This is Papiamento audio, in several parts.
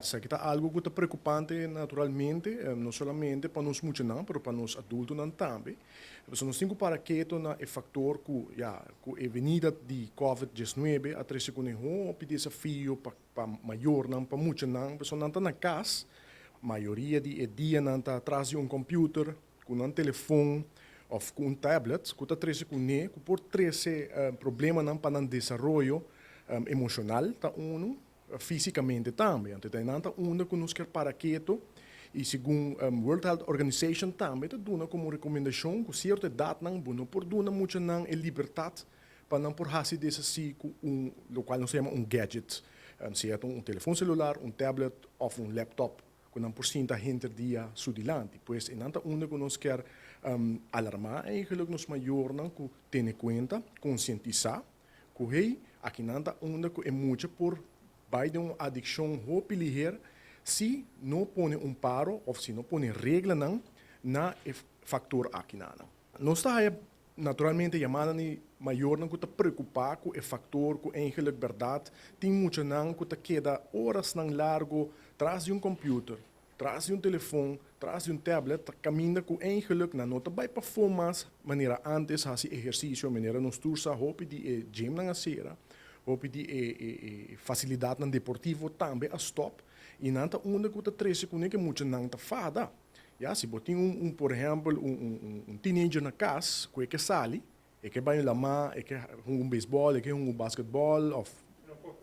Esaki ta algo ku ta preokupante naturalmente, no solamente pa nos muchanan, pero pa nos adultonan tambe. Pasobra nos tin ku para keto na e faktor ku, ya, ku e venida di Covid 19 a trese kuné hopi desafio pa mayornan, pa muchanan, pasobra nan ta na kas, mayoria di e dianan ta tras di un kòmpiuter, ku nan telefon òf ku un tablet ku ta trese kuné ku por trese problemanan pa nan desaroyo emoshonal ta unu, físikamente tambe. Anto ta nan ta unda ku nos kier para keto i segun World Health Organization tambe ta duna komo rekomendashon ku sierto edatnan bo no por duna muchanan e libertat pa nan por hasi desasí ku un lokual nos ta yama un gadget, sea ta un telefon selular, un tablet òf un laptop ku nan por sinta henter dia su dilanti. Pues e nan ta unda ku nos kier alarmá eigenlijk nos mayornan ku tene kuenta, konsientisá ku hey, aki nan ta unda ku e mucha por bai den un adikshon hopi liher si no pone un paro òf si no pone reglanan na e faktor akinanan. Nos ta haya naturalmente yamada di mayornan ku ta preokupá ku e faktor ku eigenlijk bèrdat tin muchanan ku ta keda orasnan largo tras di un kòmpiuter, tras di un telefon, tras di un tablet, ta kaminda ku eigenlijk nan no ta bai pafó mas manera ántes hasi ehersisio, manera nos tur sa hopi di e gymnan a sera, hopi di e fasilidatnan deportivo tambe a stòp i nan ta unda ku ta trese kuné ku e muchanan ta fada. Ya, si bo tin un, un por ehèmpel, un, un, un, un teenager na kas ku e ke sali, e ke bai un lamá, e ke hunga un beisbòl, e ke hunga un basketbòl òf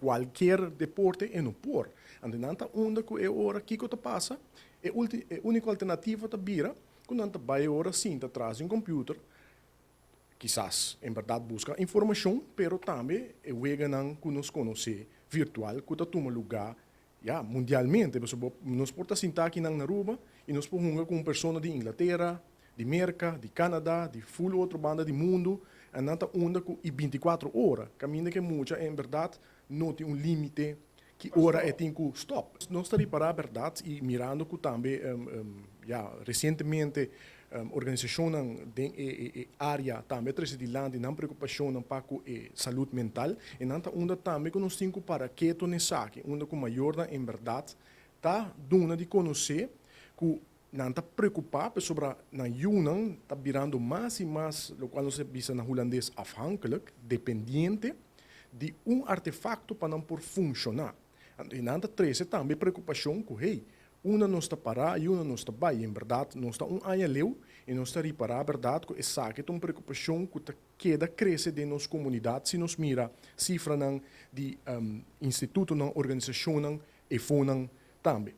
kualkier deporte, e no por. Anto nan ta unda ku e ora kiko ta pasa? E ulti, e úniko alternativa ta bira ku nan ta bai e ora sinta tras di un kòmpiuter, kisas en bèrdat buska informashon, pero tambe e weganan ku nos konosé virtual ku ta tuma lugá Ya, mundialmente, pasobra bo, nos por ta sinta akinan na Aruba y nos por hunga cu un persona di Inglatera, di Merca, di Canada, di full otro banda di mundo, en nan ta unda cu y 24 ora, caminda cu e mucha en berdad no tin un limite ki ora e tin cu stop. Nos ta ripara berdad y mirando cu tambe, ya, recientemente Organisacionnan den e area tambe a trece dilanti nan preocupacionnan pa cu e salud mental y nan ta unda tambe cu nos tin cu para keto n'esaki, unda cu mayornan en berdad ta duna di conoce cu nan ta preocupa pasobra nan yunan ta birando mas y mas locual nos ta bisa na Hulandes afhankelijk, dependiente, di un artefacto pa nan por funciona. Anto y nan ta trece tambe preocupacion cu hey, Unda nos ta pará i unda nos ta bai. En bèrdat, nos ta un aña leu i nos ta ripará bèrdat ku esaki ta un preokupashon ku ta keda krese den nos komunidat si nos mira sifranan di institutonan, organisashonnan, efonan tambe.